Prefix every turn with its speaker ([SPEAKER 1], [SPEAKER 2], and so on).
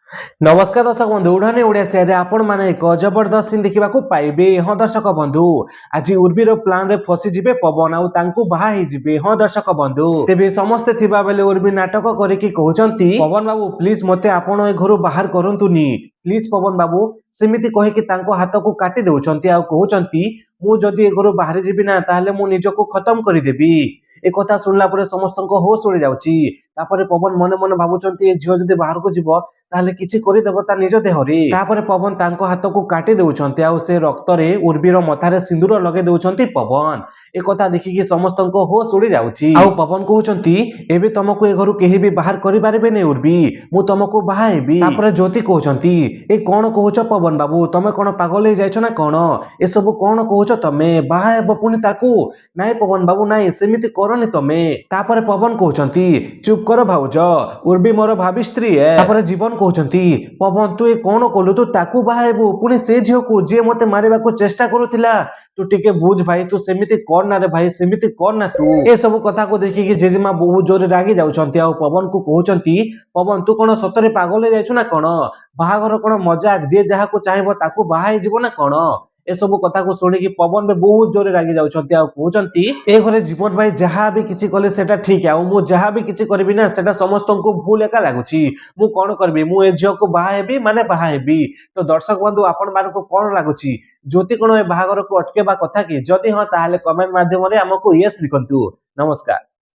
[SPEAKER 1] ନମସ୍କାର ଦର୍ଶକ ବନ୍ଧୁ, ଉଡ଼ାନେ ଓଡ଼ିଆ ସିରିଏଲରେ ଆପଣମାନେ ଏକ ଜବରଦସ୍ତ ସିନ୍ ଦେଖିବାକୁ ପାଇବେ। ହଁ ଦର୍ଶକ ବନ୍ଧୁ, ଆଜି ଉର୍ବିର ପ୍ଲାନରେ ଫସିଯିବେ ପବନ ଆଉ ତାଙ୍କୁ ବାହା ହେଇଯିବେ। ହଁ ଦର୍ଶକ ବନ୍ଧୁ, ତେବେ ସମସ୍ତେ ଥିବା ବେଳେ ଉର୍ବି ନାଟକ କରିକି କହୁଛନ୍ତି, "ପବନ ବାବୁ, ପ୍ଲିଜ ମତେ ଆପଣ ଏ ଘରୁ ବାହାର କରନ୍ତୁନି, ପ୍ଲିଜ ପବନ ବାବୁ।" ସେମିତି କହିକି ତାଙ୍କ ହାତକୁ କାଟି ଦଉଛନ୍ତି ଆଉ କହୁଛନ୍ତି, "ମୁଁ ଯଦି ଏ ଘରୁ ବାହାରି ଯିବି ନା, ତାହେଲେ ମୁଁ ନିଜକୁ ଖତମ କରିଦେବି।" ଏ କଥା ଶୁଣିଲା ପରେ ସମସ୍ତଙ୍କ ହୋଶ ଉଡି ଯାଉଛି। ତାପରେ ପବନ ମନେ ମନେ ଭାବୁଛନ୍ତି, ଏ ଝିଅ ଯଦି ବାହାରକୁ ଯିବ, ତାହେଲେ କିଛି କରିଦେବ ତା ନିଜ ଦେହରେ। ତାପରେ ପବନ ତାଙ୍କ ହାତକୁ କାଟି ଦଉଛନ୍ତି ଆଉ ସେ ରକ୍ତରେ ଉର୍ବିର ମଥାରେ ସିନ୍ଦୁର ଲଗେଇ ଦଉଛନ୍ତି ପବନ। ଏ କଥା ଦେଖିକି ସମସ୍ତଙ୍କ ହୋଶ ଉଡି ଯାଉଛି। ଆଉ ପବନ କହୁଛନ୍ତି, "ଏବେ ତମକୁ ଏ ଘରୁ କେହି ବି ବାହାର କରିପାରିବେନି ଉର୍ବି, ମୁଁ ତମକୁ ବାହା ହେବି।" ତାପରେ ଜ୍ୟୋତି କହୁଛନ୍ତି, "ଏ କଣ କହୁଛ ପବନ ବାବୁ? ତମେ କଣ ପାଗଳ ହେଇଯାଇଛ ନା କଣ? ଏସବୁ କଣ କହୁଛ ତମେ? ବାହା ହେବ ପୁଣି ତାକୁ? ନାଇଁ ପବନ ବାବୁ, ନାଇଁ, ସେମିତି କରନି ତମେ।" ତାପରେ ପବନ କହୁଛନ୍ତି, "ଚୁପ କର ଭାଉଜ, ଉର୍ବି ମୋର ଭାବି ସ୍ତ୍ରୀ ଏ।" ତାପରେ ଜୀବନ କହୁଛନ୍ତି, "ପବନ, ତୁ ଏ କଣ କଲୁ? ତୁ ତାକୁ ବାହା ହେବୁ, ପୁଣି ସେ ଝିଅକୁ ଯିଏ ମତେ ମାରିବାକୁ ଚେଷ୍ଟା କରୁଥିଲା? ତୁ ଟିକେ ବୁଝ ଭାଇ, ତୁ ସେମିତି କର ନା ରେ ଭାଇ, ସେମିତି କର ନା ତୁ।" ଏସବୁ କଥାକୁ ଦେଖିକି ଜେଜେମା ବହୁତ ଜୋରରେ ରାଗି ଯାଉଛନ୍ତି ଆଉ ପବନକୁ କହୁଛନ୍ତି, "ପବନ, ତୁ କଣ ସତରେ ପାଗଳ ହେଇଯାଇଛୁ ନା କଣ? ବାହାଘର କଣ ମଜାକ? ଯିଏ ଯାହାକୁ ଚାହିଁବ ତାକୁ ବାହା ହେଇଯିବ ନା କଣ?" ଏସବୁ କଥାକୁ ଶୁଣିକି ପବନ ବି ବହୁତ ଜୋରରେ ରାଗି ଯାଉଛନ୍ତି ଆଉ କହୁଛନ୍ତି, "ଏ ଘରେ ଜୀବନ ଭାଇ ଯାହା ବି କିଛି କଲେ ସେଟା ଠିକ, ଆଉ ମୁଁ ଯାହା ବି କିଛି କରିବି ନା, ସେଟା ସମସ୍ତଙ୍କୁ ଭୁଲ ଏକା ଲାଗୁଛି। ମୁଁ କଣ କରିବି? ମୁଁ ଏ ଝିଅକୁ ବାହା ହେବି ମାନେ ବାହା ହେବି।" ତ ଦର୍ଶକ ବନ୍ଧୁ, ଆପଣ ମାନଙ୍କୁ କଣ ଲାଗୁଛି? ଜ୍ୟୋତି କଣ ଏ ବାହାଘରକୁ ଅଟକେଇବା କଥା କି? ଯଦି ହଁ, ତାହେଲେ କମେଣ୍ଟ ମାଧ୍ୟମରେ ଆମକୁ ୟେସ୍ ଲିଖନ୍ତୁ। ନମସ୍କାର।